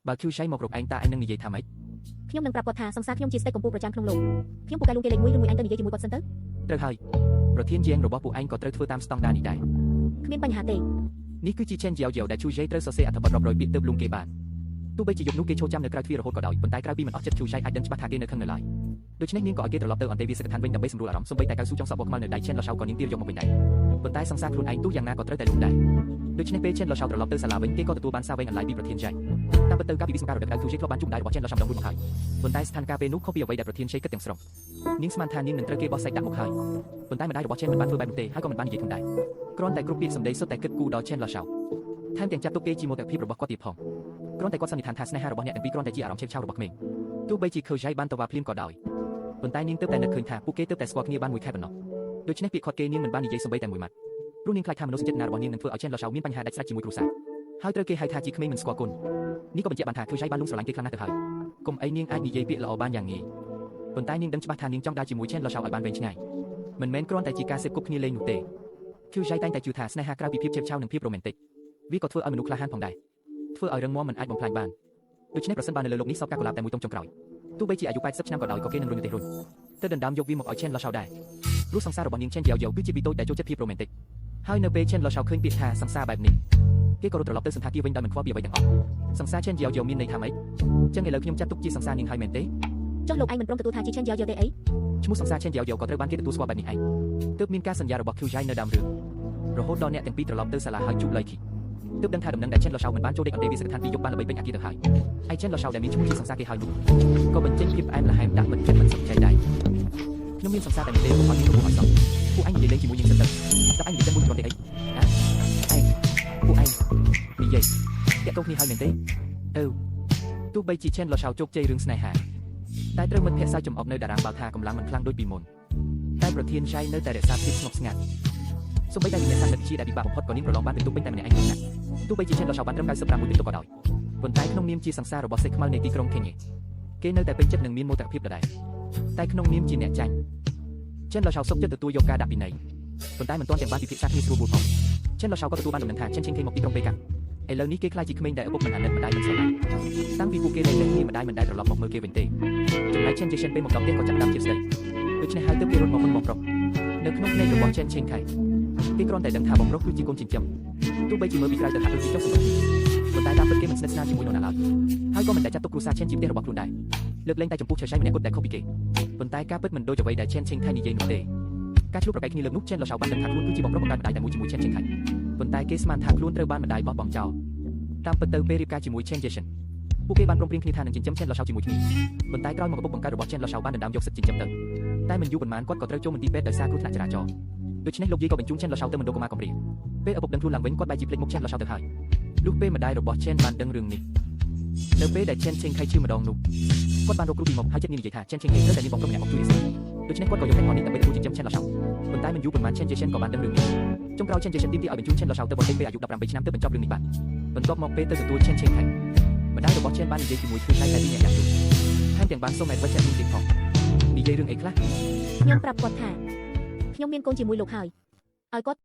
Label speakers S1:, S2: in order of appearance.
S1: បើឃូឆៃមករកឯងតាឯងនឹងនិយាយថាម៉េច
S2: ខ្ញុំនឹងប្រាប់គាត់ថាសង្សារខ្ញុំជាស្ដេចកំពូលប្រចាំក្នុងលោកខ្ញុំពូកែលួងគេលេខ1ឬមួយឯងទៅនិយាយជាមួយគាត់សិនទៅ
S1: ត្រូវហើយប្រធានជាងរបស់ពួកឯងក៏ត្រូវធ្វើតាមស្តង់ដារនេះដែរ
S2: គ្មានបញ្ហាទេ
S1: នេះគឺជាឆេនយ៉ាវយ៉ាវដែលឈូយ៉ៃត្រូវសរសេរអត្ថបទរាប់រយពាក្យទើបលួងគេបានទោះបីជាយប់នោះគេឈរចាំនៅក្រៅទ្វាររហូតក៏ដោយប៉ុន្តែក្រៅពីមិនអស់ចិត្តឈូយ៉ៃអាចដឹងច្បាស់ថាគេនៅខឹងនៅឡើយដូច្នេះនាងក៏ឲ្យគេត្រឡប់ទៅអន្តេវាសកដ្ឋានវិញដើម្បីសម្រួលអារម្មណ៍សូម្បីតែកៅស៊ូចុងសក់បោកខ្មៅនៅដៃឆេនឡឆៅក៏នាងទារយកមកវិញដែរប៉ុន្តែសង្សារខ្លួនឯងទោះយ៉ាងណាក៏ត្រូវតែលួងដែរដូច្នេះពេលឆេនឡឆៅត្រឡប់ទៅសាលាវិញគេក៏ទទួលបានសារវែងអន្លាយពីប្រធានយ៉ៃតាមពិតទៅកាលពីវិស្មការរដូវក្តៅឈូយ៉ៃធ្លាប់បានជួបម្ដាយរបស់ឆេនឡឆៅម្ដងរួចមកហើយប៉ុន្តែស្ថានភាពពេលនោះខុសពីអ្វីដែលប្រធានឆេគិតទាំងស្រុងនាងស្មានថានាងនឹងត្រូវគេបោះសាច់ដាក់មុខហើយប៉ុន្តែម្ដាយរបស់ឆេនមិនបានធ្វើបែបនោះទេហើយក៏មិនបាននិយាយធំដែរគ្រាន់តែគ្រប់ពាក្យសម្ដីសុទ្ធតែគិតគូរដល់ឆេនឡឆៅថែមទាំងចាត់ទុកគេជាមោទកភាពរបស់គាត់ទៀតផងគ្រាន់តែគាត់សន្និដ្ឋានថាស្នេហារបស់អ្នកទាំងពីរគ្រាន់តែជាអារម្មណ៍ឆេវឆាវរបស់ក្មេងទោះបីជាខើយ៉ៃបានតវ៉ាភ្លាមក៏ដោយប៉ុន្តែនាងទើបតែនឹកឃើញថាពួកគេទើបតែស្គាល់គ្នាបានមួយខែប៉ុណ្ណោះដូច្នេះពាក្យខាត់គេនាងមិនបាននិយាយសូម្បីតែមួយម៉ាត់ព្រោះនាងខ្លាចថាមនោសញ្ចេតនារបស់នាងនឹងធ្វើឲ្យឆេនឡឆៅមានបញ្ហាដាច់ស្រេចជាមួយគ្រួសារហើយត្រូវគេហៅថាជាក្មេងមិនស្គាល់គុណនេះក៏បញ្ជាក់បានថាខើយ៉ៃបានលួងស្រឡាញ់គេខ្លាំងណាស់ទៅហើយកុំអីនាងអាចនិយាយពាក្យល្អបានយ៉ាងងាយប៉ុន្តែនាងដឹងច្បាស់ថានាងចង់ដើរជាមួយឆេនឡឆៅឲ្យបានវែងឆ្ងាយមិនមែនគ្រាន់តែជាការសេពគប់គ្នាលេងនោះទេខើយ៉ៃតែងតែជឿថាស្នេហាក្រៅពីភាពឆេវឆាវនិងភាពរ៉ូមែនទិកវាក៏ធ្វើឲ្យមនុស្សក្លាហានផងដែរធ្វើឲ្យរឹងមាំមិនអាចបំផ្លាញបានដូច្នេះប្រសិនបើនៅលើលោកនេះសពកាកុលាបតែមួយតុងចុងក្រោយទោះបីជាអាយុ80ឆ្នាំក៏ដោយក៏គេនឹងរុញទេរុញទៅដណ្ដើមយកវាមកឲ្យឆេនឡឆៅដែរព្រោះសង្សាររបស់នាងឆេនយ៉ាវយ៉ាវគឺជាវីតូចដែលចូលចិត្តភាពរ៉ូមែនទិកហើយនៅពេលឆេនឡឆៅឃើញពាក្យថាសង្សារបែបនេះគេក៏រត់ត្រឡប់ទៅសន្តាគារវិញដោយមិនខ្វល់ពីអ្វីទាំងអស់សង្សារឆេនយ៉ាវយ៉ាវមានន័យថាម៉េចចឹងឥឡូវខ្ញុំចាត់ទុកជាសង្សារនាងហើយមែនទេ
S2: ចុះលោកឯងមិនព្រមទទួលថាជាឆេនយ៉ាវយ៉ាវទេអី
S1: ឈ្មោះសង្សារឆេនយ៉ាវយ៉ាវក៏ត្រូវបានគេទទួលស្គាល់បែបនេះឯងទើបមានការសន្យារបស់ Q យ៉ៃនៅដើមរឿងរហូតដល់អ្នកទាំងពីរត្រឡប់ទៅសាលាហើយជួបលៃខីទើបដឹងថាដំណឹងដែលឆេនឡឆៅមិនបានចូលដេកអន្តេវាសកដ្ឋានពីយប់បានល្បីពេញអាគារទៅហើយឯឆេនឡឆៅដែលមានឈ្មោះជាសង្សារគេហើយនោះក៏បញ្ចេញភាពផ្អែមល្ហែមដាក់មិនចិត្តមិនសុខใจដែរខ្ញុំមានសង្សារតែមួយទេកុំឲ្យមានរបួសឲ្យសោះពួកឯងនិយាយលេងជាមួយយើងសិនទៅស្ដាប់ឯងនិយាយចិនមួយគ្រាន់ទេអីអាឯងពួកឯងនិយាយតាក់ទងគ្នាហើយមែនទេអឺទោះបីជាឆេនឡឆៅជោគជ័យរឿងស្នេហាតែត្រូវមិត្តភក្តិសើចចំអកនៅតារាងបាល់ថាកម្លាំងមិនខ្លាំងដូចពីមុនតែប្រធានឆៃនៅតែរក្សាភាពស្ងប់ស្ងាត់សូម្បីតែវិញ្ញាសានិតជាដែលពិបាកបំផុតក៏នាងប្រឡងបានពិន្ទុពេញតែម្នាក់ឯងក្នុងថ្នាក់ទោះបីជាឆេនឡឆៅបានត្រឹម95មួយពិន្ទុក៏ដោយប៉ុន្តែក្នុងនាមជាសង្សាររបស់សេះខ្មៅនៃទីក្រុងខេញេគេនៅតែពេញចិត្តនឹងមានមោទកភាពដដែលតែក្នុងនាមជាអ្នកចាញ់ឆេនឡឆៅសុខចិត្តទទួលយកការដាក់ពិន័យប៉ុន្តែមិនទាន់ទាំងបានពិភាក្សាគ្នាស្រួលបួលផងឆេនឡឆៅក៏ទទួលបានដំណឹងថាឆេនឆេងខេមកទីក្រុងប៉េកាំងឥឡូវនេះគេក្លាយជាក្មេងដែលឪពុកមិនអាណិតម្ដាយមិនស្រឡាញ់តាំងពីពួកគេលែងលែងគ្នាម្ដាយមិនដែលត្រឡប់មកមើលគេវិញទេចំណែកឆេនជេសិនពេលមកដល់ផ្ទះក៏ចាប់ផ្ដើមជាស្ដីដូច្នេះហើយទើបគេរត់មកហ៊ុនបងប្រុសនៅក្នុងភ្នែករបស់ឆេនឆេងខៃគេគ្រាន់តែដឹងថាបងប្រុសគឺជាកូនចិញ្ចឹមទោះបីជាមើលពីក្រៅទៅហាក់ដូចជាចុះសម្រុងប៉ុន្តែតាមពិតគេមិនស្និទ្ធស្នាលជាមួយនរណាឡើយហើយក៏មិនដែលចាត់ទុកគ្រួសារឆេនជាផ្ទះរបស់ខ្លួនដែរលើកលែងតែចំពោះឆេឆៃម្នាក់គត់ដែលខុសពីគេប៉ុន្តែការពិតមិនដូចអ្វីដែលឆេនឆេងខៃនិយាយនោះទេការឆ្លោះប្រកែកគ្នាលើកនោះឆេនលឆៅបានដឹងថាខ្លួនគឺជាបងប្រុសបង្កើតម្ដាយតែមួយជាមួយឆេនឆេងខៃប៉ុន្តែគេស្មានថាខ្លួនត្រូវបានម្ដាយបោះបង់ចោលតាមពិតទៅពេលរៀបការជាមួយឆេនជេសិនពួកគេបានព្រមព្រៀងគ្នាថានឹងចិញ្ចឹមឆេនលឆៅជាមួយគ្នាប៉ុន្តែក្រោយមកឪពុកបង្កើតរបស់ឆេនលឆៅបានដណ្ដើមយកសិទ្ធិចិញ្ចឹមទៅតែមិនយូរប៉ុន្មានគាត់ក៏ត្រូវចូលមន្ទីរពេទ្យដោយសារគ្រោះថ្នាក់ចរាចរណ៍ដូច្នេះលោកយាយក៏បញ្ជូនឆេនលឆៅទៅមណ្ឌលកុមារកំព្រាពេលឪពុកដឹងខ្លួនឡើងវិញគាត់បែរជាភ្លេចមុខឆេនលឆៅទៅហើយលុះពេលម្ដាយរបស់ឆេនបានដឹងរឿងនេះនៅពេលដែលឆេនឆេងខៃឈឺម្ដងនោះគាត់បានរកគ្រូពីមុខហើយចិត្តនាងនិយាយថាឆេនឆេងខៃត្រូវតែមានបងប្រុសម្នាក់មកជួយរក្សាដូច្នេះគាត់ក៏យកហេតុផលនេះដើម្បីទទួលចិញ្ចឹមឆេនលឆៅប៉ុន្តែមិនយូរប៉ុន្មានឆេនជេសិនក៏បានដឹងរឿងនេះចុងក្រោយឆេនជេសិនទាមទារឲ្យបញ្ជូនឆេនលឆៅទៅបន្តិចពេលអាយុ18ឆ្នាំទើបបញ្ចប់រឿងនេះបានបន្ទាប់មកពេលទៅទទួលឆេនឆេងខៃម្ដាយរបស់ឆេនបាននិយាយជាមួយគ្រូឆៃតែពីអ្នកយ៉ាងយូរថែមទាំងបានសុំឲ្យវេជ្ជមានទៀតផងនិយាយរឿងអីខ្លះ
S2: ខ្ញុំប្រាប់គាត់ថាខ្ញុំមានកូនជាមួយលោកហើយឲ្យគាត់